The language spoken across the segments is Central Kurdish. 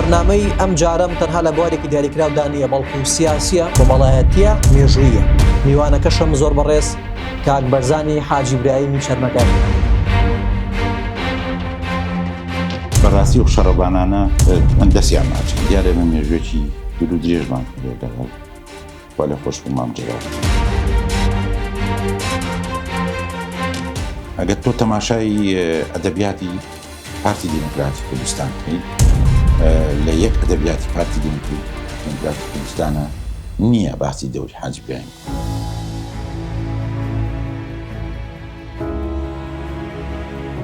بەرنامەی ئەم جارەم تەنها لە بوارێکی دیاریکراودا نییە، بەڵکو سیاسییە، کۆمەڵایەتییە، مێژووییە. میوانەکەشم زۆر بەڕێز کاک بەرزانی حاجی برایمی چەرمەکەر. بەڕاستی ئەو شەڕەڤانانە من دەستیان ماچ دیارە ئێمە مێژوویەکی دوور و درێژمان هەیە لەگەڵ خوا لێ خۆش بوو مام جەلال. ئەگەر تۆ تەماشای ئەدەبیاتی پارتی دیموکراتی کوردستان بکەیت لە یەک ئەدەبیاتی پارتی دیموکراتی کوردستانە نییە باسی دەوری حاجی برایم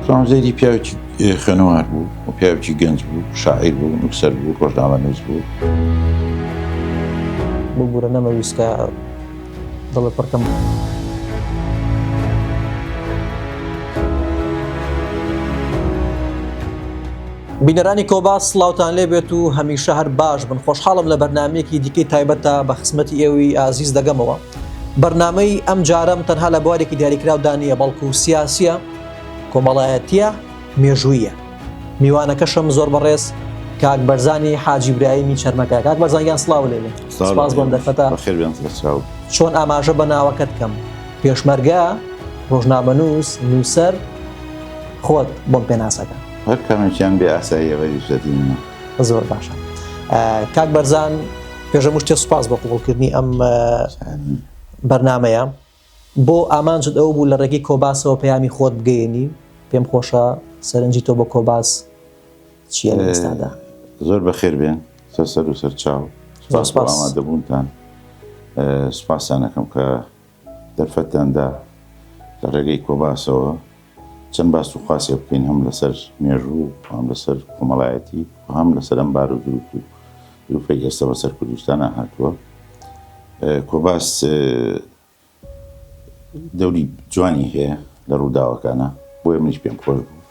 سڵام زەیدی پیاوێکی خوێنەوار بوو و پیاوێکی گەنج بوو، شاعیر بوو، نووسەر بوو، ڕۆژنامەنووس بوو. ببورە نەمەویست کە دڵت پڕ کەم. بینەرانی کۆباس سڵاوتان لێ بێت و هەمیشە هەر باش بن خۆشحاڵم لە بەرنمەیەکی دیکەی تایبەتە بە خزمەتی ئێوەی ئازیز دەگەمەوە بەرنمەی ئەم جارەم تەنها لە بوارێکی دیاریکراودا نییە بەڵکو سیاسیە کۆمەڵایەتیە مێژوویە میوانەکەشم زۆر بەڕێز کاک بەرزانی حاجی برایمی چەرمەکە کاک بەرزان گیان سڵاو لێ بێ سپاس بۆم دەرفەتە چۆن ئاماژە بە ناوەکەت کەم پێشمەرگە ڕۆژنامەنووس نووسەر خۆت بۆم پێناسەکە هەر کامێکیان بێ ئاساییە بەریشەتی منە. زۆر باشە کاک بەرزان پێش هەموو شتێ سوپاس بۆ قبوڵکردنی ئەم بەرنمەیە بۆ ئامانجت ئەو بوو لە ڕێگەی کۆباسەوە پەیامی خۆت بگەیەنی پێم خۆشە سەرنجی تۆ بۆ کۆباس چییە لە ئێستادا؟ زۆر بەخێر بێن سەر سەر و سەر چاو سپاس بۆ ئامادەبوونتان سپاستان ئەکەم کە دەرفەتتان دا لە ڕێگەی کۆباسەوە چەند باس و خواسێک بکەین هەم لەسەر مێژوو و هەم لەسەر کۆمەڵایەتی و هەم لەسەر ئەم بار و دروف و دروفەی ئێستا بەسەر کوردستانا هاتووە. کۆباس دەوری جوانی هەیە لە ڕووداوەکانە بۆیە منیش پێم خۆش بوو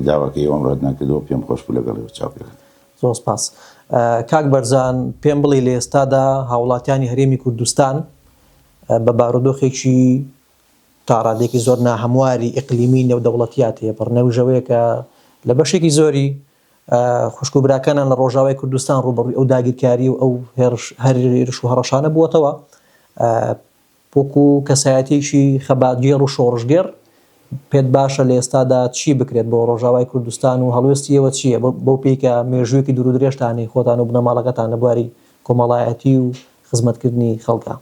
داواکەی ئێوەم ڕەت نەکردەوە پێم خۆش بوو لەگەڵ ئێوە چاوپێکەوتن. زۆر سپاس. کاک بەرزان پێم بڵێ لە ئێستادا هاوڵاتیانی هەرێمی کوردستان بە بارودۆخێکی تا ڕادەیەکی زۆر ناهەمواری ئیقلیمی نێودەوڵەتیا تێپەڕ نەوژەوەیە کە لە بەشێکی زۆری خوشک و براکانان لە ڕۆژاوای کوردستان ڕووبەڕووی ئەو داگیرکاری و ئەو هێرش هێرش و هەڕەشانە بووەتەوە وەکو کەسایەتیەکی خەباتگێڕ و شۆڕشگێڕ پێت باشە لە ئێستادا چی بکرێت بۆ ڕۆژاوای کوردستان و هەڵوێستی ئێوە چییە بەو پێی کە مێژوویەکی دوور و درێژتان هەیە خۆتان و بنەماڵەکەتان لە بواری کۆمەڵایەتی و خزمەتکردنی خەڵکا؟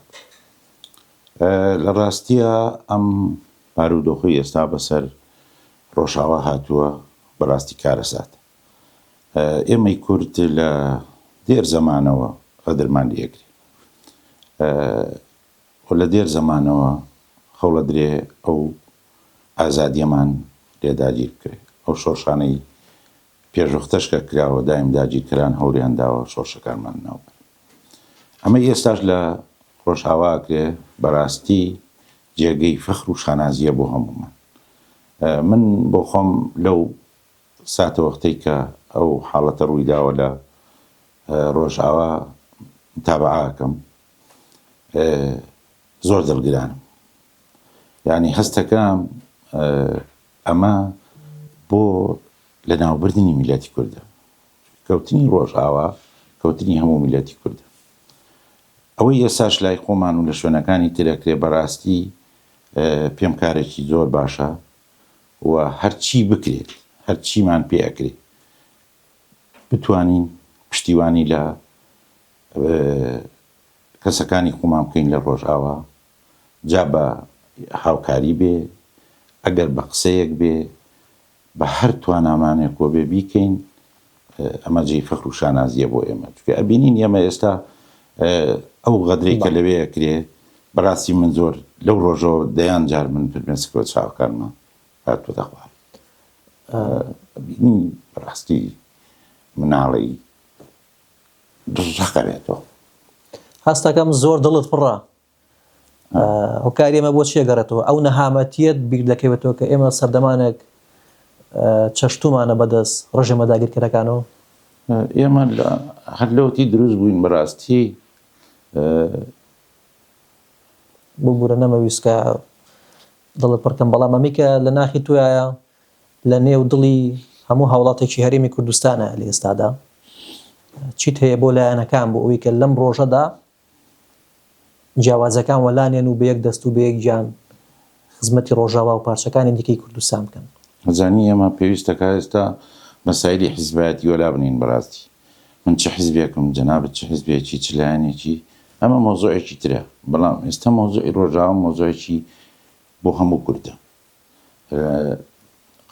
لە ڕاستیا ئەم بارودۆخەی ئێستا بەسەر ڕۆژاوا هاتووە بەڕاستی کارەساتە. ئێمەی کورد لە دێر زەمانەوە غەدرمان لێ ئەکرێ و لە دێر زەمانەوە هەوڵەدرێ ئەو ئازادیەمان لێ داگیر بکرێ. ئەو شۆڕشانەی پێشوەختەش کە کراوە دایم داگیرکەران هەوڵیان داوە شۆڕشەکانمان لەناو بەرن. ئەمەی ئێستاش لە ڕۆژئاوا ئەکرێ بەراستی جێگەی فەخر و شانازیە بۆ هەموومان. من بۆ خۆم لەو ساتەوەختەی کە ئەو حاڵەتە ڕوویداوە لە ڕۆژئاوا متابەعە ئەکەم زۆر دڵگرانم. یانی هەستەکەم ئەمە بۆ لەناوبردنی میللەتی کوردە. کەوتنی ڕۆژئاوا کەوتنی هەموو میللەتی کوردە. ئەوەی ئێستاش لای خۆمان و لە شوێنەکانی تر ئەکرێ بەڕاستی پێم کارێکی زۆر باشە و هەرچی بکرێت هەرچیمان پێ ئەکرێ بتوانین پشتیوانی لە کەسەکانی خۆمان بکەین لە ڕۆژئاوا جا بە هاوکاری بێ ئەگەر بە قسەیەک بێ بە هەر توانامانێکەوە بێ بیکەین ئەمە جێی فەخر و شانازیە بۆ ئێمە چونکە ئەبینین ئێمە ئێستا ئەو غەدرەی کە لەوێ ئەکرێ بەڕاستی من زۆر لەو ڕۆژەوە دەیان جار من فرمێسک بە چاوەکانما هاتووەتە خوار بینی بەڕاستی مناڵی ڕەقەبێتەوە. هەستەکەم زۆر دڵت پڕە هۆکاری ئەمە بۆ چی ئەگەڕێتەوە؟ ئەو نەهامەتییەت بیر دەکەوێتەوە کە ئێمە سەردەمانێک چەشتوومانە بەدەست ڕژێمە داگیرکەرەکانەوە؟ ئێمە هەر لەوەتی دروست بووین بەڕاستی. ببورە نەمەویست کە دڵت پڕ کەم، بەڵام ئەمەی کە لە ناخی تۆیایە لە نێو دڵی هەموو هاوڵاتێکی هەرێمی کوردستانە لە ئێستادا. چیت هەیە بۆ لایەنەکان بۆ ئەوەی کە لەم ڕۆژەدا جیاوازەکان وەلانێن و بە یەک دەست و بە یەک گیان خزمەتی ڕۆژاوا و پارچەکانی دیکەی کوردستان بکەن؟ ئەزانی ئێمە پێویستە کە ئێستا مەسایلی حیزبایەتی وەلا بنێین بەڕاستی من چ حیزبێکم جەنابت چ حیزبێکی چ لایەنێکی ئەمە مەوزوعێکی ترە بەڵام ئێستا مەوزوعی ڕۆژاوا مەوزوعێکی بۆ هەموو کوردە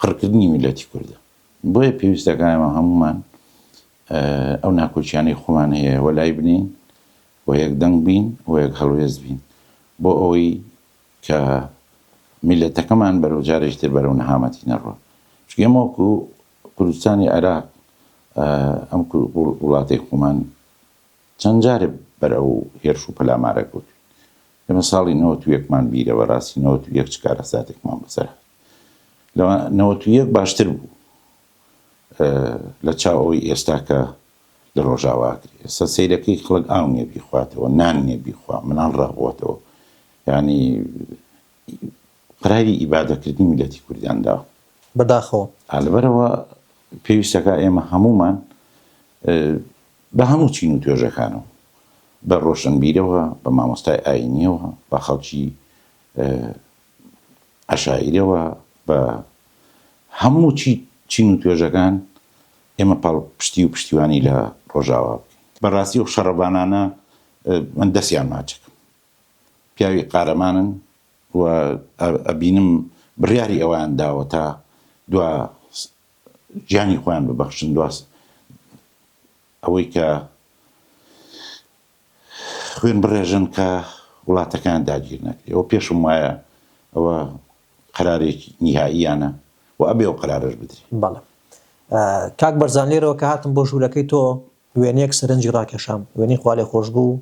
قڕکردنی میللەتی کوردە بۆیە پێویستە کە ئێمە هەموومان ئەو ناکۆکیانەی خۆمان هەیە وەلای بنێین و یەک دەنگ بین و یەک هەڵوێست بین بۆ ئەوەی کە میللەتەکەمان بەرەو جارێکی تر بەرەو نەهامەتی نەڕوا چونکە ئێمە وەکو کوردستانی عێراق ئەم وڵاتەی خۆمان چەند جارێ بەر ئەو هێرش و پەلامارە کەوتوین ئێمە ساڵی 91مان بیرە بەڕاستی 91 چ کارەساتێکمان بەسەر هات لە 91 باشتر بوو لە چاو ئەوەی ئێستا کە لە ڕۆژاوا ئەکرێ ئێستا سەیرەکەی خەڵک ئاو نیە بیخواتەوە نان نیە بیخوا مناڵ ڕەق بۆتەوە یانی قەراری ئیبادەکردنی میلەتی کوردیان داوە. بەداخەوە. ئا لەبەرئەوە پێویستەکا ئێمە هەموومان بە هەموو چین و توێژەکانەوە بە ڕۆشنبیرەوە بە مامۆستای ئاینیەوە بە خەڵکی عەشایرەوە بە هەموو چی چین و توێژەکان ئێمە پاڵپشتی و پشتیوانی لە ڕۆژاوا بکەین. بەڕاستی ئەو شەڕەڤانانە من دەستیان ماچەکەم پیاوی قارەمانن و ئەبینم بڕیاری ئەوەیان داوە تا دوا گیانی خۆیان ببەخشن دوا ئەوەی کە خوێن بڕێژن کە وڵاتەکەیان داگیر نەکرێ ئەوە پێشم وایە ئەوە قەرارێکی نیهائیانە و ئەبێ ئەو قەرارەش بدرێ. بەڵێ کاک بەرزان لێرەوە کە هاتم بۆ ژوورەکەی تۆ وێنەیەک سەرنجی ڕاکێشام وێنەی خوالێخۆشبوو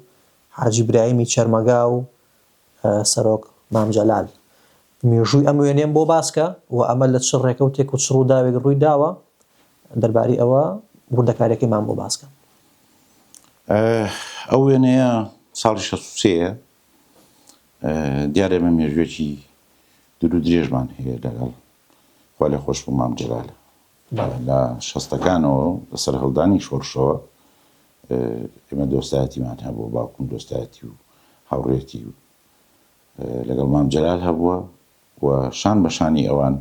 حاجی برایمی چەرمەگا و سەرۆک مام جەلال مێژووی ئەم وێنەیەم بۆ باس کە و ئەمە لە چ ڕێکەوتێک و چ ڕووداوێک ڕووی داوە دەربارەی ئەوە وردەکاریەکەیمان بۆ باس کە. ئەو وێنەیە ساڵی 63 یە دیارە ئێمە مێژوویەکی دوور و درێژمان هەیە لەگەڵ خوالێخۆشبوو مام جەلال لە شەستەکانەوە لە سەرهەڵدانی شۆڕشەوە ئێمە دۆستایەتیمان هەبووە، باوکم دۆستایەتی و هاوڕێتی و لەگەڵ مام جەلال هەبووە و شان بە شانی ئەوان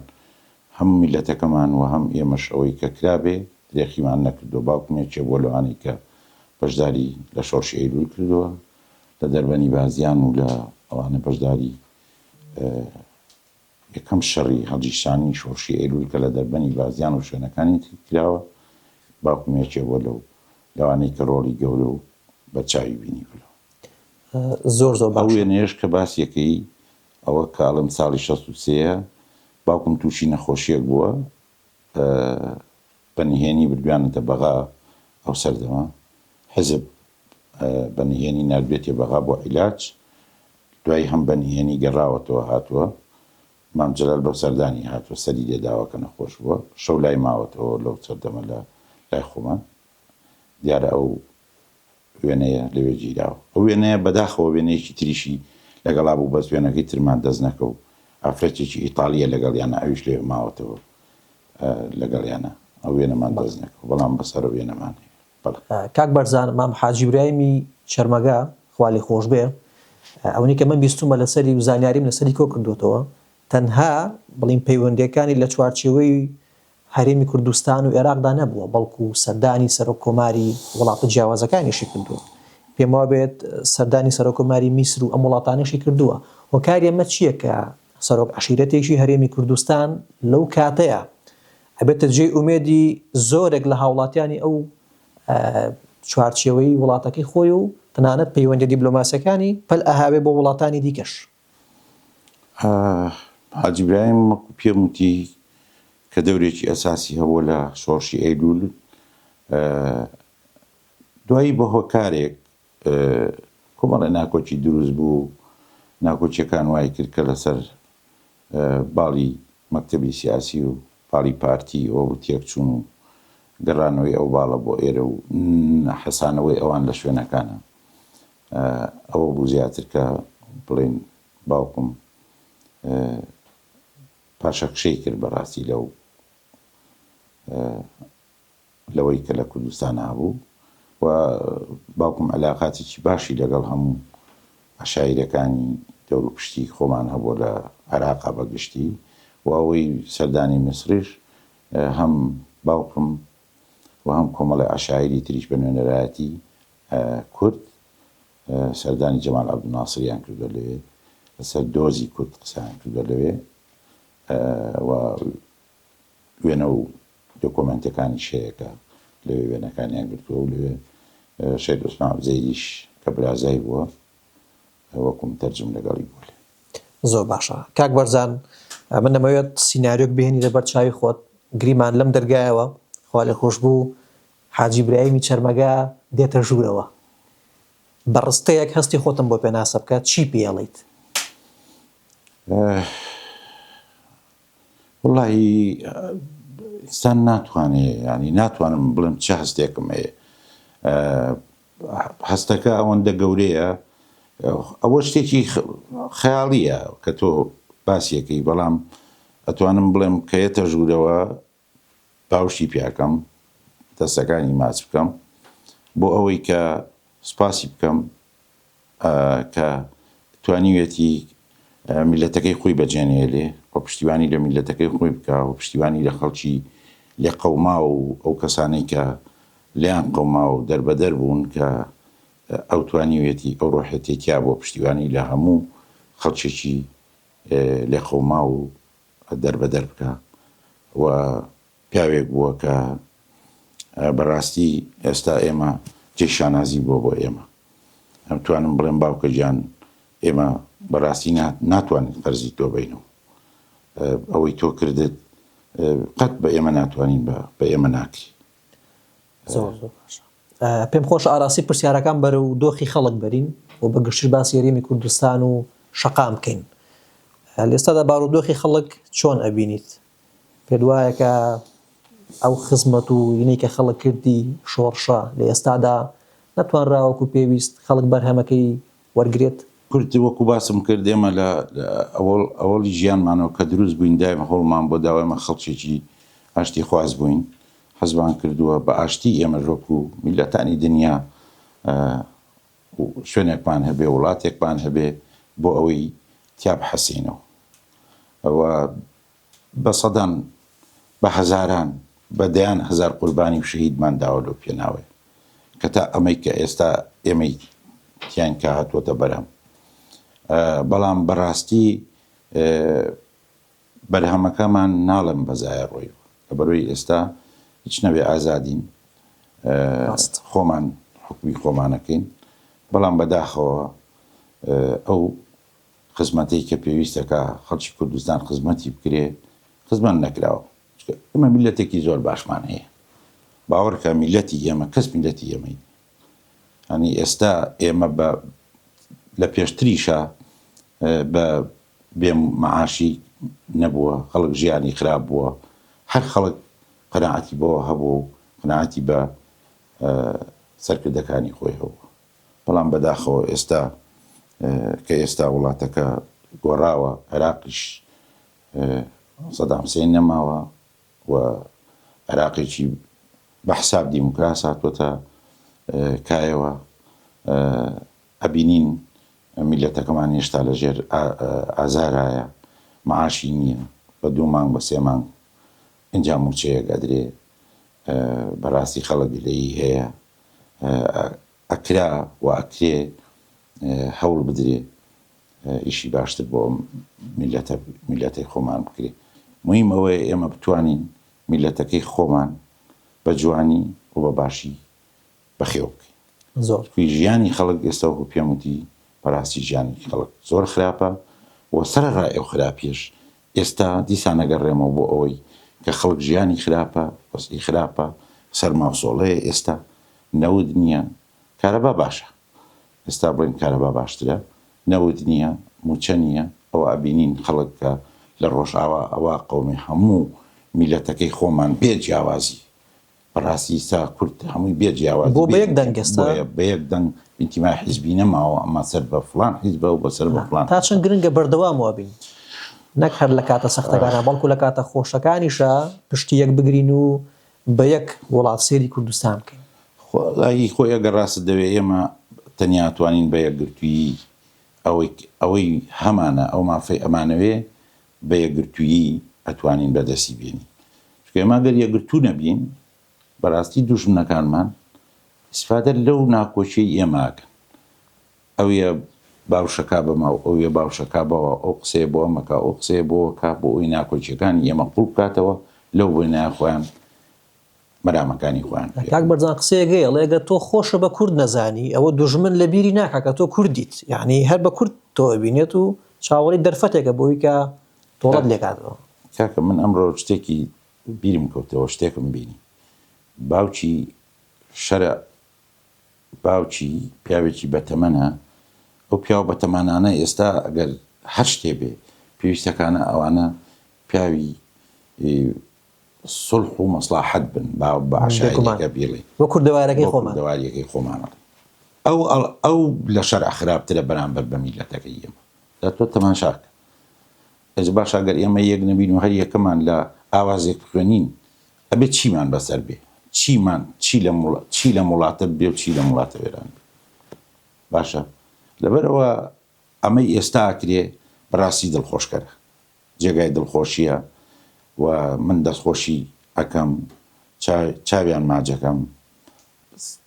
هەم میللەتەکەمان و هەم ئێمەش ئەوەی کە کرابێ درێخیمان نەکردووە. باوکم یەکێ بووە لەوانەی کە بەشداری لە شۆڕشی ئەیلوول کردووە لە دەربەنی بازیان و لە ئەوانە بەشداری یەکەم شەڕی هەڵگیرسانی شۆڕشی ئەیلوول کە لە دەربەنی بازیان و شوێنەکانی تر کراوە، باوکم یەکێ بووە لەو لەوانەی کە ڕۆڵی گەورە و بەرچاوی بینیوە لەوە. زۆر زۆر ئەو باشە. وێنەیەش کە باسی ئەکەی ئەوە کە ئەڵێم ساڵی 63 یە، باوکم تووشی نەخۆشییەک بووە، بە نهێنی بردویانەتە بەغا ئەو سەردەمە حیزب بە نهێنی ناردوێتیە بەغا بۆ عیلاج، دوایی هەم بە نهێنی گەڕاوەتەوە هاتووە، مام جەلال بۆ سەردانی هاتووە سەری لێداوە کە نەخۆش بووە، شەو لای ماوەتەوە لەو سەردەمە لە لای خۆمان، دیارە ئەو وێنەیە لەوێ گیراوە. ئەو وێنەیە بەداخەوە وێنەیەکی تریشی لەگەڵا بوو بەس وێنەکەی ترمان دەست نەکەوت، ئافرەتێکی ئیتاڵییە لەگەڵیانە ئەویش لەوێ ماوەتەوە لەگەڵیانە، ئەو وێنەمان دەست نەکەوت بەڵام بەسەر ئەو وێنەمان هەیە. بەڵێ. کاک بەرزان مام حاجی برایمی چەرمەگا خوا لێی خۆش بێ ئەونەی کە من بیستومە لەسەری و زانیاریم لەسەری کۆ کردوەتەوە تەنها بڵیم پەیوەندیەکانی لە چوارچێوەی هەرێمی کوردستان و ئێراقدا نەبووە بەڵکو سەردانی سەرۆک کۆماری وڵاتە جیاوازەکانیشی کردووە پێم وابێت سەردانی سەرۆک کۆماری میسر و ئەم وڵاتانەشی کردووە هۆکاری ئەمە چییە کە سەرۆک عەشیرەتێکی هەرێمی کوردستان لەو کاتەیە ئەبێتە جێی ئومێدی زۆرێک لە هاوڵاتیانی ئەو چوارچێوەی وڵاتەکەی خۆی و تەنانەت پەیوەندیە دیبلۆماسیەکانی پەل ئەهاوێ بۆ وڵاتانی دیکەش. حاجی برایم وەکو پێم وتی کە دەورێکی ئەساسی هەبووە لە شۆڕشی ئەیلوول دوایی بە هۆکارێک کۆمەڵێ ناکۆکی دروست بوو ناکۆکیەکان وای کرد کە لەسەر باڵی مەکتەبی سیاسی و باڵی پارتی ئەوە بوو تێکچوون و گەڕانەوەی ئەو باڵە بۆ ئێرە و حەسانەوەی ئەوان لە شوێنەکانە ئەوە بوو زیاتر کە بڵێین باوکم پاشەکشەی کرد بەڕاستی لەو لەوەی کە لە کوردستان هەبوو. و باوکم عەلاقاتێکی باشی لەگەڵ هەموو عەشایرەکانی دەوروپشتی خۆمان هەبووە لە عێراقا بە گشتی و ئەوەی سەردانی میسریش هەم باوکم و هەم کۆمەڵی عەشایری تریش بە نوێنەرایەتی کورد سەردانی جەمال عەبدولناسریان کردووە لەوێ لەسەر دۆزی کورد قسەیان کردووە لەوێ و وێنە و دۆکۆمێنتەکانیش هەیە کە لەوێ وێنەکانیان گرتووە و لەوێ شەهید عوسمان عەبزەیدیش کە برازای بووە وەکو متەرجم لەگەڵی بووە لێ. زۆر باشە کاک بەرزان من دەمەوێت سیناریۆک بهێنیتە بەر چاوی خۆت گریمان لەم دەرگایەوە خوالێخۆشبوو حاجی برایمی چەرمەگا دێتە ژوورەوە بە ڕستەیەک هەستی خۆتم بۆ پێناسە بکە چی پێڵیت؟ وەڵاهی ئینسان ناتوانێ یانی ناتوانم بڵێم چ هەستێکم هەیە هەستەکە ئەوەندە گەورەیە ئەوە شتێکی خەیاڵیە کە تۆ باسیەکەی بەڵام ئەتوانم بڵێم کە یەتە ژوورەوە باوشی پیاکەم دەستەکانی ماچ بکەم بۆ ئەوەی کە سوپاسی بکەم کە توانیویەتی میللەتەکەی خۆی بەجێ نەیەلێ و پشتیوانی لە میللەتەکەی خۆی بکا و پشتیوانی لە خەڵکی لێقەوماو و ئەو کەسانەی کە لێیان قەوما و دەربەدەر بوون کە ئەو توانیویەتی ئەو ڕۆحیەتەی تیا بووە پشتیوانی لە هەموو خەڵکێکی لێقەوماو و دەربەدەر بکا و پیاوێک بووە کە بەڕاستی ئێستا ئێمە جێی شانازی بووە بۆ ئێمە. ئەمتوانم بڵێم باوکە گیان ئێمە بەڕاستی ناتوانین قەرزی تۆ بەینەوە. ئەوەی تۆ کردت قەت بە ئێمە ناتوانین بە ئێمە ناکری. زۆر زۆر باشە. پێم خۆشە ئاراستەی پرسیارەکان بەرەو دۆخی خەڵک بەرین و بە گشتیش باسی هەرێمی کوردستان و شەقام بکەین. لە ئێستادا بارودۆخی خەڵک چۆن ئەبینیت؟ پێت وایە کە ئەو خزمەت و ینەی کە خەڵک کردی شۆڕشە لە ئێستادا نەتوانرا وەکو پێویست خەڵک بەرهەمەکەی وەرگرێت؟ کورد وەکو باسم کرد ئێمە لە ئەوەڵی ژیانمانەوە کە دروست بووین دایم هەوڵمان بۆ داوە ئێمە خەڵکێکی ئاشتی خواز بووین حەزمان کردووە بە ئاشتی ئێمەش وەکو میللەتانی دنیا شوێنێکمان هەبێ وڵاتێکمان هەبێ بۆ ئەوەی تیا بحەسێینەوە و بە سەدان، بە هەزاران، بە دەیان هەزار قوربانی و شەهیدمان داوە لەو پێناوەیە کە تا ئەمەی کە ئێستا ئێمەی تیاین کە هاتووەتە بەرهەم. بەڵام بەڕاستی بەرهەمەکەمان ناڵێم بە زایە ڕۆیوە. لەبەرئەوەی ئێستا هیچ نەبێ ئازادین، خۆمان حوکمی خۆمانەکەین، بەڵام بەداخەوە ئەو خزمەتەی کە پێویستە کە خەڵکی کوردستان خزمەتی بکرێ خزمەت نەکراوە چونکە ئێمە میللەتێکی زۆر باشمان هەیە باوەڕکە میللەتی ئێمە کەس میللەتی ئێمەی نیە یانی ئێستا ئێمە بە لە پێشتریشا بە بێ معاشی نەبووە خەڵک ژیانی خراپ بووە هەر خەڵک قەناعەتی بەوە هەبوو و قەناعەتی بە سەرکردەکانی خۆی هەبوو بەڵام بەداخەوە ئێستا کە ئێستا وڵاتەکە گۆڕاوە عێراقیش سەدام حسێن نەماوە و عێراقێکی بە حساب دیموکراس هاتووەتە کایەوە ئەبینین میلەتەکەمان هێشتا لەژێر ئازارایە معاشی نییە بە دوو مانگ بە سێ مانگ ئینجا مووچەیەک ئەدرێ بەڕاستی خەڵک گلەیی هەیە ئەکرا و ئەکرێ هەوڵ بدرێ ئیشی باشتر بۆ ئەم میللەتە میللەتەی خۆمان بکرێ موهیم ئەوەیە ئێمە بتوانین میللەتەکەی خۆمان بە جوانی و بە باشی بەخێو بکەین زۆر چونکی ژیانی خەڵک ئێستا وەکو پێم وتی بەراستی ژیانی خەڵک زۆر خراپە و سەرەڕای ئەو خراپیەش ئێستا دیسان ئەگەڕێمەوە بۆ ئەوەی کە خەڵک ژیانی خراپە، وەزعی خراپە، سەرماوسۆڵەیە ئێستا، نەوت نییە، کارەبا باشە، ئێستا بڵێین کارەبا باشترە، نەوت نییە، مووچە نییە، ئەوە ئەبینین خەڵک کە لە ڕۆژئاوا ئەوا قەومێ هەموو میللەتەکەی خۆمان بێ جیاوازی بەڕاستی ئیستا کورد هەمووی بێ جیاوازی بۆ بە یەک دەنگ ئێستا بۆیە بە یەک دەنگ ئینتیمای حیزبی نەماوە ئەمە سەر بە فڵان حیزبە و بە سەر بە فڵان تا چەند گرنگە بەردەوام وابین نەک هەر لە کاتە سەختەکانا بەڵکو لە کاتە خۆشەکانیشا پشتی یەک بگرین و بە یەک وڵات سەیری کوردستان بکەین. خۆ خۆی ئەگەر ڕاستت دەوێ ئێمە تەنیا توانین بە یەکگرتوویی ئەوەی ئەوەی هەمانە ئەو مافەی ئەمانەوێ بە یەکگرتوویی ئەتوانین بەدەستی بێنین چونکە ئێمە گەر یەکگرتوو نەبین بەڕاستی دوژمنەکانمان ئیسفادە لەو ناکۆکیەی ئێمە ئەکەن ئەویە باوشەکا بەمە و ئەویە باوشەکا بەوە ئەو قسەیە بۆ ئەمەکا ئەو قسەیە بۆ ئەوەکا بۆ ئەوی ناکۆکیەکانی ئێمە قوڵ بکاتەوە لەو بۆنەیە خۆیان مەرامەکانی خۆیان پێ کاک بەرزان قسەیەک هەیە ئەڵێ گەر تۆ خۆشە بە کورد نەزانی ئەوە دوژمن لە بیری ناکا کە تۆ کوردیت یانی هەر بە کورد تۆ ئەبینێت و چاوەڕێی دەرفەتێکە بۆی کە تۆڵەت لێکاتەوە. کاکە من ئەمڕۆ شتێکی بیرم کەوتەوە شتێکم بینی باوکی شەرع باوکی پیاوێکی بەتەمەنە ئەو پیاوە بەتەمانانە ئێستا ئەگەر هەر شتێ بێ پێویستەکانە ئەوانە پیاوی سوڵح و مەسڵاحەت بن با بە عەشایریەکە بیڵێین. بۆ کوردەوارەکەی خۆمان. بۆ کوردەواریەکەی خۆمان ئەڵێین. ئەو ئەو لە شەرع خراپترە بەرامبەر بە میللەتەکەی ئێمە. جا تۆ تەماشا کە. ئەج باشە ئەگەر ئێمە یەک نەبین و هەر یەکەمان لە ئاوازێک بخوێنین ئەبێ چیمان بەسەر بێ؟ چیمان چی لەم چی لەم وڵاتە ببێ و چی لەم وڵاتە وێران بێ؟ باشە لەبەرئەوە ئەمەی ئێستا ئەکرێ بەڕاستی دڵخۆشکەرە. جێگای دڵخۆشیە و من دەستخۆشی ئەکەم چاویان ماچەکەم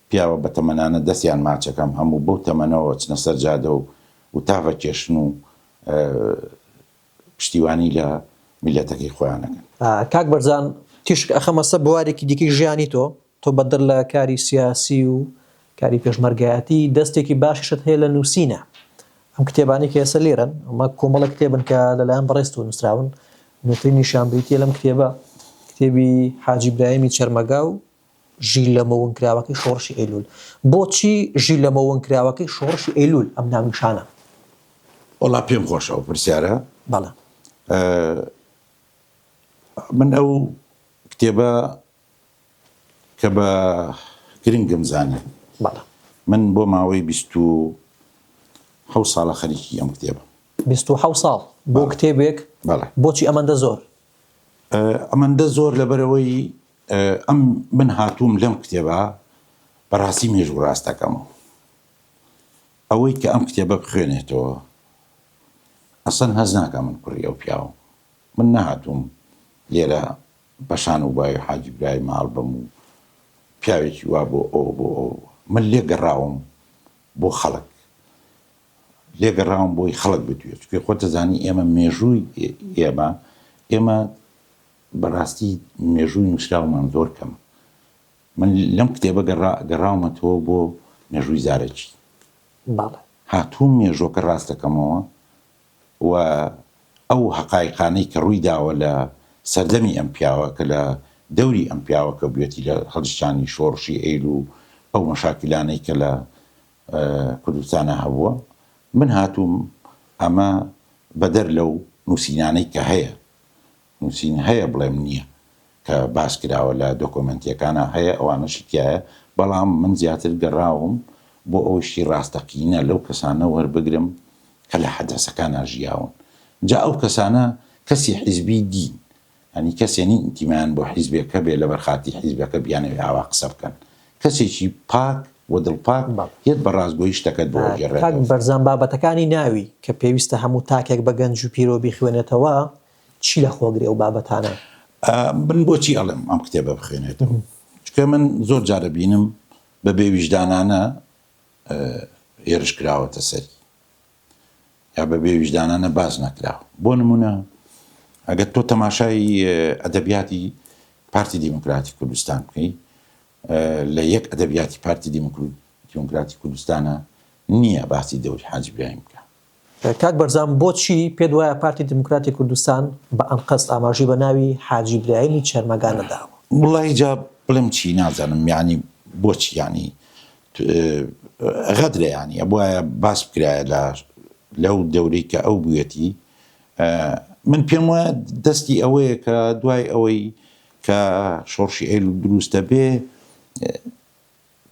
پیاوە بەتەمەنانە دەستیان ماچەکەم هەموو بەو تەمەنەوە چنە سەر جادە و و تاڤە کێشن و پشتیوانی لە میلەتەکەی خۆیان ئەکەن. کاک بەرزان تیشک ئەخەمە سەر بوارێکی دیکەی ژیانی تۆ، تۆ بەدەر لە کاری سیاسی و کاری پێشمەرگایەتی دەستێکی باشیشت هەیە لە نووسینە. ئەم کتێبانەی کە ئێستا لێرەن، ئەمە کۆمەڵێک کتێبن کە لەلایەن بەڕێزتەوە نووسراون، نوێترینیشیان بریتییە لەم کتێبە، کتێبی حاجی برایمی چەرمەگا و ژیلەمۆ ونکراوەکەی شۆڕشی ئەیلوول. بۆچی ژیلەمۆ ونکراوەکەی شۆڕشی ئەیلوول ئەم ناونیشانە؟ وەڵا پێم خۆشە ئەو پرسیارە. بەڵێ. من ئەو کتێبە کە بە گرنگم زانی. بەڵێ. من بۆ ماوەی 27 ساڵە خەریکی ئەم کتێبەم. 27 ساڵ بۆ کتێبێک؟ بەڵێ. بۆچی ئەمەندە زۆر؟ ئەمەندە زۆر لەبەرئەوەی ئەم من هاتووم لەم کتێبە بەڕاستی مێژوو ڕاست دەکەمەوە. ئەوەی کە ئەم کتێبە بخوێنێتەوە ئەسڵەن هەست ناکا من کوڕی ئەو پیاوەم. من نەهاتووم لێرە بە شان و بای حاجی برای ماڵ بم و پیاوێکی وا بۆ ئەو بۆ ئەو من لێ گەڕاوم بۆ خەڵک لێ گەڕاوم بۆی خەڵک بدوێت چونکە خۆت دەزانی ئێمە مێژووی ئێمە ئێمە بەڕاستی مێژووی نووسراومان زۆر کەمە من لەم کتێبە گەڕاومەتەوە بۆ مێژووی زارەکی هاتووم مێژوەکە ڕاست دەکەمەوە و ئەو هەقایقانەی کە ڕووی داوە لە سەردەمی ئەم پیاوە کە لە دەوری ئەم پیاوە کە بوێتی لە هەڵیشتانی شۆڕشی ئەیل و ئەو مەشاکیلانەی کە لە کوردستانا هەبووە من هاتووم ئەمە بەدەر لەو نووسینانەی کە هەیە نووسین هەیە بڵێم نییە کە باس کراوە لە دۆکۆمێنتیەکانا هەیە ئەوانەشی تیایە بەڵام من زیاتر گەڕاوم بۆ ئەوەی شتی ڕاستەقینە لەو کەسانە وەربگرم کە لە حەدەسەکانا ژیاون جا ئەو کەسانە کەسی حیزبی دین یانی کەسێ نین ئینتیمایان بۆ حیزبێک هەبێ لەبەر خاتری حیزبەکە بیانەوێ ئاوا قسە بکەن کەسێکی پاک و دڵپاک یەت بە ڕاستگۆیی شتەکەت بۆ کاک ئەگێڕێتەوە. بەرزان بابەتەکانی ناوی کە پێویستە هەموو تاکێک بە گەنج و پیرەوە بیخوێنێتەوە چی لە خۆگرێ ئەو بابەتانە؟ من بۆچی ئەڵێم ئەم کتێبە بخوێنێتەوە چونکە من زۆر جار ئەبینم بە بێ ویژدانانە هێرش کراوەتە سەری یا بە بێ ویژدانانە باس نەکراوە بۆ نمونە ئەگەر تۆ تەماشای ئەدەبیاتی پارتی دیموکراتی کوردستان بکەی لە یەک ئەدەبیاتی پارتی دیموکراتی کوردستانە نییە باسی دەوری حاجی برایم بکە کاک بەرزان بۆچی پێت وایە پارتی دیموکراتی کوردستان بە ئەنقەست ئاماژەی بە ناوی حاجی برایمی چەرمەگان نەداوە؟ وەڵایی جا بڵێم چی نازانم یانی بۆچی یانی غەدرە یانی ئەبوایە باس بکرایە لە لەو دەورەی کە ئەو بوویەتی من پێم وایە دەستی ئەوەیە کە دوای ئەوەی کە شۆڕشی ئەیلول دروست دەبێ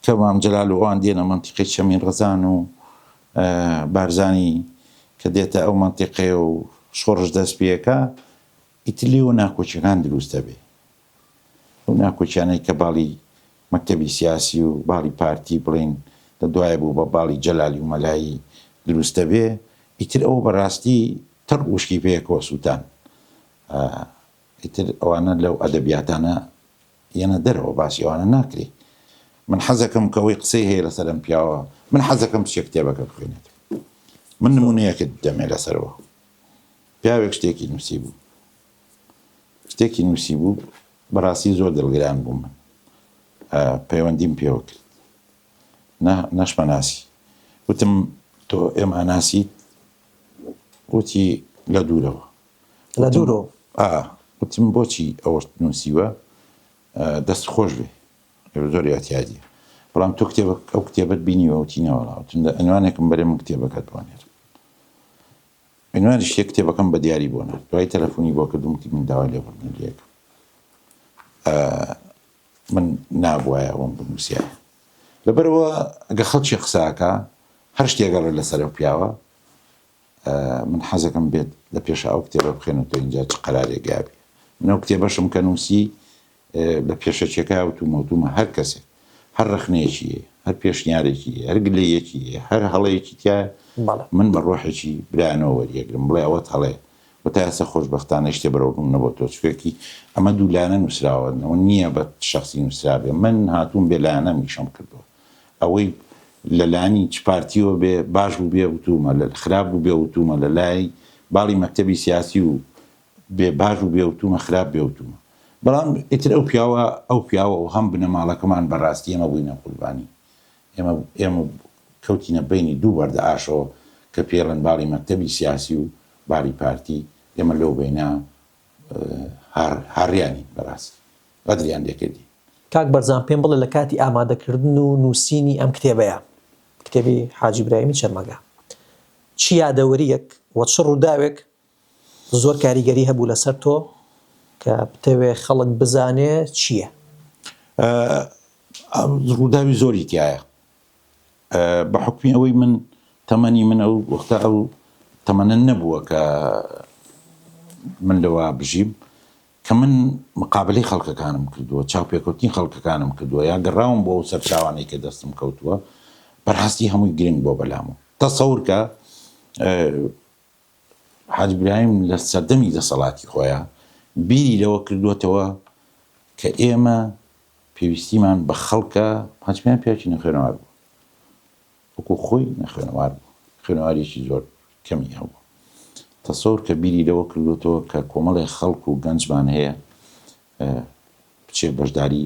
کە مام جەلال و ئەوان دێنە مەنتیقەی چەمین ڕەزان و بارزانی کە دێتە ئەو مەنتیقەیە و شۆڕش دەست پێکا ئیتر لێوە ناکۆکیەکان دروست دەبێ ئەو ناکۆکیانەی کە باڵی. مەکتەبی سیاسی و باڵی پارتی بڵێین لە دوایە بوو بە باڵی جەلالی و مەلایی دروست دەبێ، ئیتر ئەوە بەڕاستی تڕ وشکی پێکەوە سووتان. ئیتر ئەوانە لەو ئەدەبیاتانە یەنە دەرەوە باسی ئەوانە ناکرێ. من حەزەکەم کە ئەوەی قسەی هەیە لەسەر ئەم پیاوە، من حەزەکەم بچێ کتێبەکە بخوێنێتەوە. من نموونەیەکت بدەمێ لەسەرەوە. پیاوێک شتێکی نووسیبوو. شتێکی نووسیبوو بەڕاستی زۆر دڵگران بووم من. پەیوەندیم پێوە کرد. نا نەشمەناسی. وتم تۆ ئێمە ئەناسیت؟ وتی لە دوورەوە. لە دوورەوە؟ ئا. وتم بۆچی ئەوەشت نووسیوە؟ دەست خۆش بێ. زۆر ئیعتیادیە. بەڵام تۆ کتێبە ئەو کتێبەت بینیوە؟ وتی نەوەڵا. وتم دە عنوانێکم بەرێ من کتێبەکەت بۆ نێرم. عنوانی شتێک کتێبەکەم بە دیاری بۆ نارد. دوایی تەلەفۆنی بۆ کردم وتی من داوای لێبوردن لێ ئەکەم. من نابوایە ئەوەم بنووسیایە. لەبەرئەوە گە خەڵکی قسە ئەکا هەر شتێک ئەڵێ لەسەر ئەو پیاوە من حەزەکەم بێت لە پێشا ئەو کتێبە بخوێنێتەوە ئینجا چ قەرارێک گابێ. من ئەو کتێبەشم کە نووسی لە پێشەکیەکە وتومە وتومە هەر کەسێک هەر ڕەخنەیەکی هەیە هەر پێشنیارێکی هەیە هەر گلەیەکی هەیە هەر هەڵەیەکی تیایە من بە ڕۆحێکی برایانەوە وەریەگرم بڵێ ئەوەت هەڵەیە و تا ئێستا خۆشبەختانە شتێ بەرەو ڕووم نەبۆتەوە چونکە ئەمە دوو لایەنە نووسراوە ئەوە نییە بە شەخسی نووسرابێ من هاتووم بێ لایەنەم ئیشەم کردووە ئەوەی لە لانی چ پارتیەوە بێ باش بوو بێ وتومە لە خراپ بوو بێ وتومە لە لای باڵی مەکتەبی سیاسی و بێ باش بوو بێ وتومە خراپ بێ وتومە بەڵام ئیتر ئەو پیاوە ئەو پیاوە و هەم بنەماڵەکەمان بەڕاستی ئێمە بووینە قوربانی ئێمە ئێمە کەوتینە بەینی دوو بەردە ئاشەوە کە پێڵێن باڵی مەکتەبی سیاسی و باڵی پارتی ئێمە لەو بەینە هار هاڕیانین بەڕاستی غەدریان لێکردین. کاک بەرزان پێم بڵێ لە کاتی ئامادەکردن و نووسینی ئەم کتێبەیا، کتێبی حاجی برایمی چەرمەگا، چ یادەوەرییەک و چ ڕووداوێک زۆر کاریگەری هەبوو لەسەر تۆ کە بتەوێ خەڵک بزانێ چییە؟ ڕووداوی زۆری تیایە بە حوکمی ئەوەی من تەمەنی من ئەو وەختە ئەو تەمەنە نەبووە کە من لەوە بژیم کە من مقابلەی خەڵکەکانم کردووە چاوپێکەوتنی خەڵکەکانم کردووە یا گەڕاوم بۆ ئەو سەرچاوانەی کە دەستم کەوتووە بەڕاستی هەمووی گرنگ بۆ بەلامەوە تەسەور کە حاجی برایم لە سەردەمی دەسەڵاتی خۆیا بیری لەوە کردووەتەوە کە ئێمە پێویستیمان بە خەڵکە، حاجی برایم پیاوێکی نەخوێنەوار بوو، وەکو خۆی نەخوێنەوار بوو، خوێنەواریەکی زۆر کەمی هەبوو. تەسەور کە بیری لەوە کردووەتەوە کە کۆمەڵێ خەڵک و گەنجمان هەیە بچێ بەشداری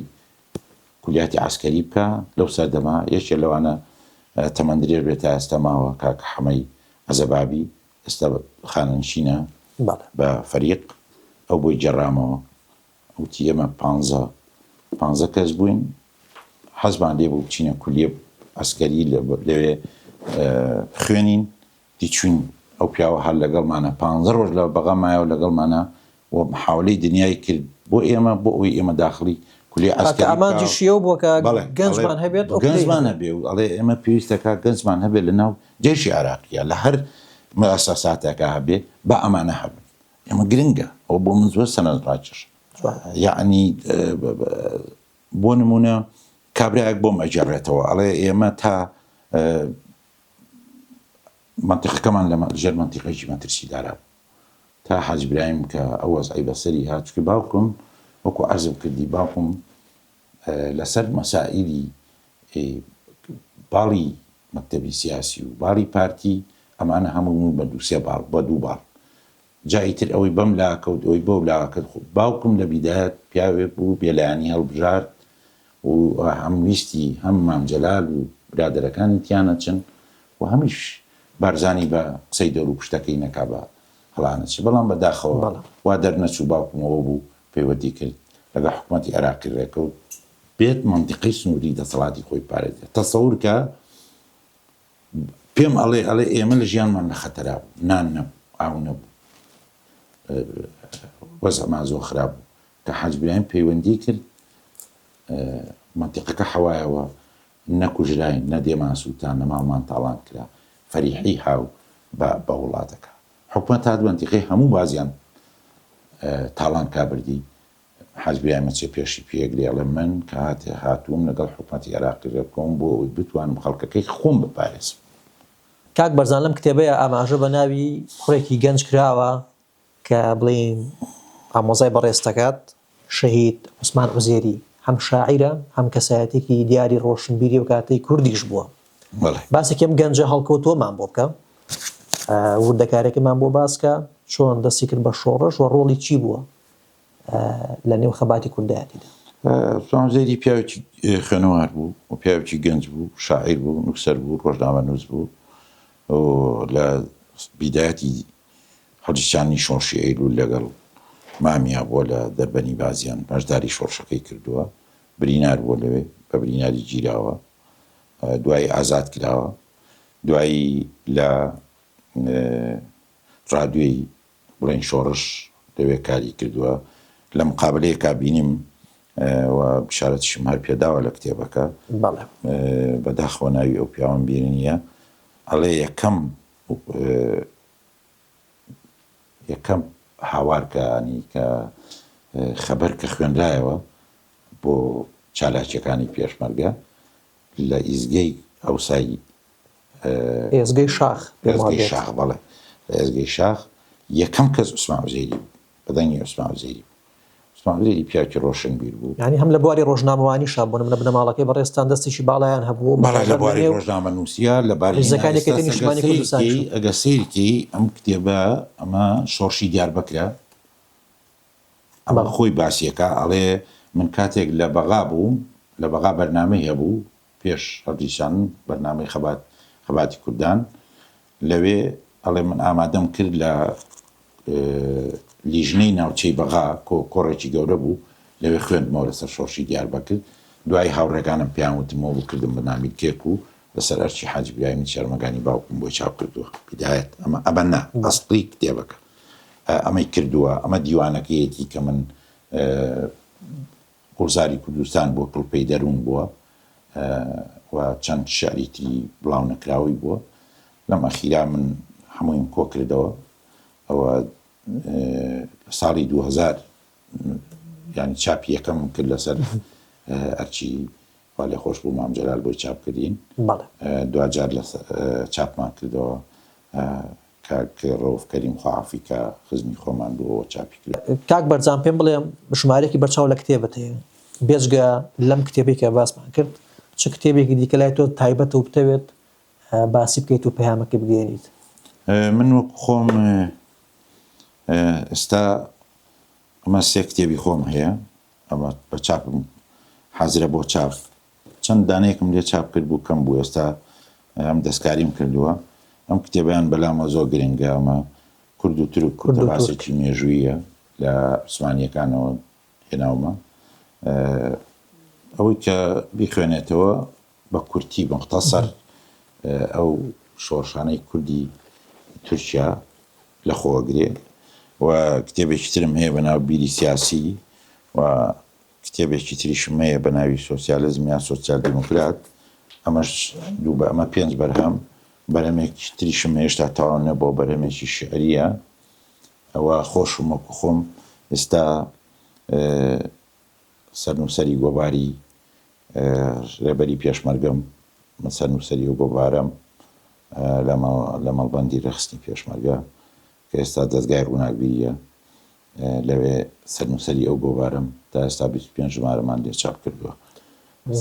کولیاتی عەسکەری بکا، لەو سەردەمە یەکێ لەوانە تەمەن درێژ بێ تا ئێستا ماوە کاک حەمەی عەزەبابی ئێستا خانەنشینە بە فەریق ئەو بۆی گێڕامەوە وتی ئێمە پانزە پانزە کەس بووین حەزمان لێ بوو بچینە کولیە عەسکەری لەوێ بخوێنین دی چوین ئەو پیاوە هەر لەگەڵمانە پانزە ڕۆژ لە بەغا مایەوە لەگەڵمانە و محاولەی دنیای کرد بۆ ئێمە بۆ ئەوەی ئێمە داخڵی کولیە کاکە عەسکەری بکا ئامانجیشی ئەو بووە کە بەڵێ ئەڵێ گەنجمان هەبێت ئەو پلەی گەنجمان هەبێت. هەبێ و ئەڵێ ئێمە پێویستە کا گەنجمان هەبێ لە ناو جەیشی عێراقیە لە هەر موئەسەساتێکا هەبێ با ئەمانە هەبن ئێمە گرنگە ئەوە بۆ من زۆر سەرنجڕاکێشە یەعنی بۆ نمونە کابرایەک بۆم ئەگێڕێتەوە ئەڵێ ئێمە تا مەنتیقەکەمان لە ژێر مەنتیقێکی مەترسیدارا بوو تا حاجی برایم کە ئەو وەزعەی بەسەری هات چونکە باوکم وەکو عەرزم کردی باوکم لەسەر مەسائیلی باڵی مەکتەبی سیاسی و باڵی پارتی ئەمانە هەموو بوون بە دوو سێ باڵ بە دوو باڵ جا ئیتر ئەوەی بەم لا کەوت ئەوەی بەو لا کەوت خۆ باوکم لە بیدایەت پیاوێک بوو بێلایەنی هەڵبژارد و هەم ویستی هەم مام جەلال و برادەرەکانی تیا نەچن و هەمیش بارزانی بە قسەی دەوروپشتەکەی نەکا بە هەڵا نەچێ بەڵام بە داخەوە وا دەرنەچوو باوکم ئەوە بوو پەیوەندی کرد لەگەڵ حکومەتی عێراقی ڕێکەوت بێت مەنتیقەی سنووری دەسەڵاتی خۆی بپارێزێت تەسەور کە پێم ئەڵێ ئەڵێ ئێمە لە ژیانمان لە خەتەرا بوو نان نەبوو ئاو نەبوو وەزعمان زۆر خراپ بوو کە حاج برایم پەیوەندی کرد مەنتیقەکە حەوایەوە نەکوژراین نە دێمان سووتان نە ماڵمان تاڵان کرا فەریحی هاو بە بە وڵاتەکە حکومەت هات مەنتیقەی هەموو بازیان تاڵان کا بردی. حاجی برایم ئەچێ پێشی پێگرێ ئەڵێ من کە هاتێ هاتووم لەگەڵ حکومەتی عێراقی رێبکەوم بۆ ئەوەی بتوانم خەڵکەکەی خۆم بپارێزم. کاک بەرزان لەم کتێبەیا ئاماژە بە ناوی کوڕێکی گەنج کراوە کە بڵێین ئامۆزای بەڕێز دەکات، شەهید عوسمان عوزێری هەم شاعیرە هەم کەسایەتیەکی دیاری ڕۆشنبیری ئەو کاتەی کوردیش بووە. بەڵێ. باسێکی ئەم گەنجە هەڵکەوتووەمان بۆ بکە، وردەکاریەکەمان بۆ باس کە چۆن دەستی کرد بە شۆڕش و ڕۆڵی چی بووە لە نێو خەباتی کوردایەتیدا؟ عوسمان عوزێری پیاوێکی خوێنەوار بوو و پیاوێکی گەنج بوو، شاعیر بوو، نووسەر بوو، ڕۆژنامەنووس بوو و لە بیدایەتی هەڵگیرسانی شۆڕشی ئەیلوول لەگەڵ مامیا بووە لە دەربەنی بازیان بەشداری شۆڕشەکەی کردووە، برینار بووە لەوێ بە بریناری گیراوە، دوایی ئازاد کراوە، دوایی لە ڕادیۆی بڵێین شۆڕش لەوێ کاری کردووە، لە مقابلەیەکا بینیم و بشارەتیشم هەر پێداوە لە کتێبەکە، بەداخەوە ناوی ئەو پیاوەم بیر نییە، ئەڵێ یەکەم یەکەم هاوار کە ینی کە خەبەر کە خوێنرایەوە بۆ چالاکیەکانی پێشمەرگە لە ئیزگەی ئەوسای ئێزگەی شاخ ئێزگەی شاخ بەڵێ لە ئێزگەی شاخ یەکەم کەس عوسمان عوزێری بوو بە دەنگی عوسمان عوزێری بوو. عوسمان عوزێری پیاوێکی ڕۆشنبیر بوو. یانی هەم لە بواری ڕۆژنامەوانیشا بۆ نمونە بنەماڵەکەی بەڕێزتان دەستێکی باڵایان هەبوو و بەڵێ لە بواری ڕۆژنامەنووسیا لە باری ڕیزەکانی یەکێتی نیشتمانی کوردستانیش. ئەگەر سەیر کەی ئەم کتێبە ئەمە شۆڕشی دیاربەکرە ئەمە خۆی باسی ئەکا ئەڵێ من کاتێک لە بەغا بووم لە بەغا بەرنامەی هەبوو پێش هەڵگیرسان بەرنامەی خەبات خەباتی کوردان لەوێ ئەڵێ من ئامادەم کرد لە لیژنەی ناوچەی بەغا کۆ کۆڕێکی گەورە بوو لەوێ خوێندمەوە لەسەر شۆڕشی دیاربەکر دوایی هاوڕێکانم پێیان وتمەوە بوو کردم بە نامیلکێک و لەسەر ئەرکی حاجی برایمی چەرمەگانی باوکم بۆی چاپ کردووە بیدایەت ئەمە ئەمە نا ئەسڵی کتێبەکە ئەمەی کردووە ئەمە دیوانەکەیەتی کە من گوڵزاری کوردستان بووە، کڵپەی دەروون بووە و چەند شیعری تری بڵاو نەکراوەی بووە. لەم ئەخیرا من هەموویم کۆ کردەوە. ئەوە لە ساڵی 2000 یانی چاپی یەکەمم کرد لەسەر ئەرکی خوا لێخۆشبوو مام جەلال بۆی چاپ کردین. دواجار چاپمان کردەوە. کاک ڕەوف کەریم خوا عەفوی کا خزمی خۆمان بوو ئەوە چاپی کرد. کاک بەرزان پێم بڵێ ژمارەیەکی بەرچاو لە کتێبت هەیە بێجگە لەم کتێبەی کە باسمان کرد چ کتێبێکی دیکە لای تۆ تایبەتە و بتەوێت باسی بکەیت و پەیامەکەی بگەیەنیت؟ من وەکو خۆم ئێستا ئەمە سێ کتێبی خۆم هەیە ئەمە بە چاپم حازرە بۆ چاپ چەند دانەیەکم لێ چاپ کرد بوو کەم بوو ئێستا ئەم دەستکاریم کردووە ئەم کتێبیان بەلامەوە زۆر گرنگە ئەمە کورد و تورک کورتە باسێکی مێژوویە لە عوسمانیەکانەوە هێناومە ئەوەی کە بیخوێنێتەوە بە کورتی مختصر ئەو شۆڕشانەی کوردی تورکیا لە خۆگرێ و کتێبێکی ترم هەیە بە ناو بیری سیاسی و کتێبێکی تریشم هەیە بە ناوی سۆسیالزم یان سۆسیال دیموکرات، ئەمەش دوو بە ئەمە پێنج بەرهەم، بەرهەمێکی تریشم هێشتا تەواو نەبووە، بەرهەمێکی شیعرییە، ئەوە خۆشم وەکو خۆم ئێستا سەرنووسەری گۆڤاری رێبەری پێشمەرگەم، من سەرنووسەری ئەو گۆڤارەم لە مەڵبەندی رێکخستنی پێشمەرگە کە ئێستا دەزگای رووناکبیرییە، لەوێ سەرنووسەری ئەو گۆڤارەم، تا ئێستا 25 ژمارەمان لێ چاپ کردووە.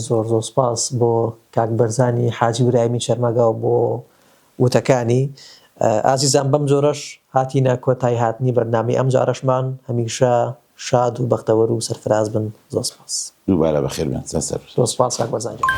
زۆر زۆر سپاس بۆ کاک بەرزانی حاجی برایمی چەرمەگاو بۆ وتەکانی. ئازیزان بەم جۆرەش هاتینە کۆتایی هاتنی بەرنامەی ئەم جارەشمان، هەمیشە شاد و بەختەوەر و سەرفراز بن. زۆر سپاس. دووبارە بەخێر بێن سەر زۆر سپاس کاک بەرزان گیان.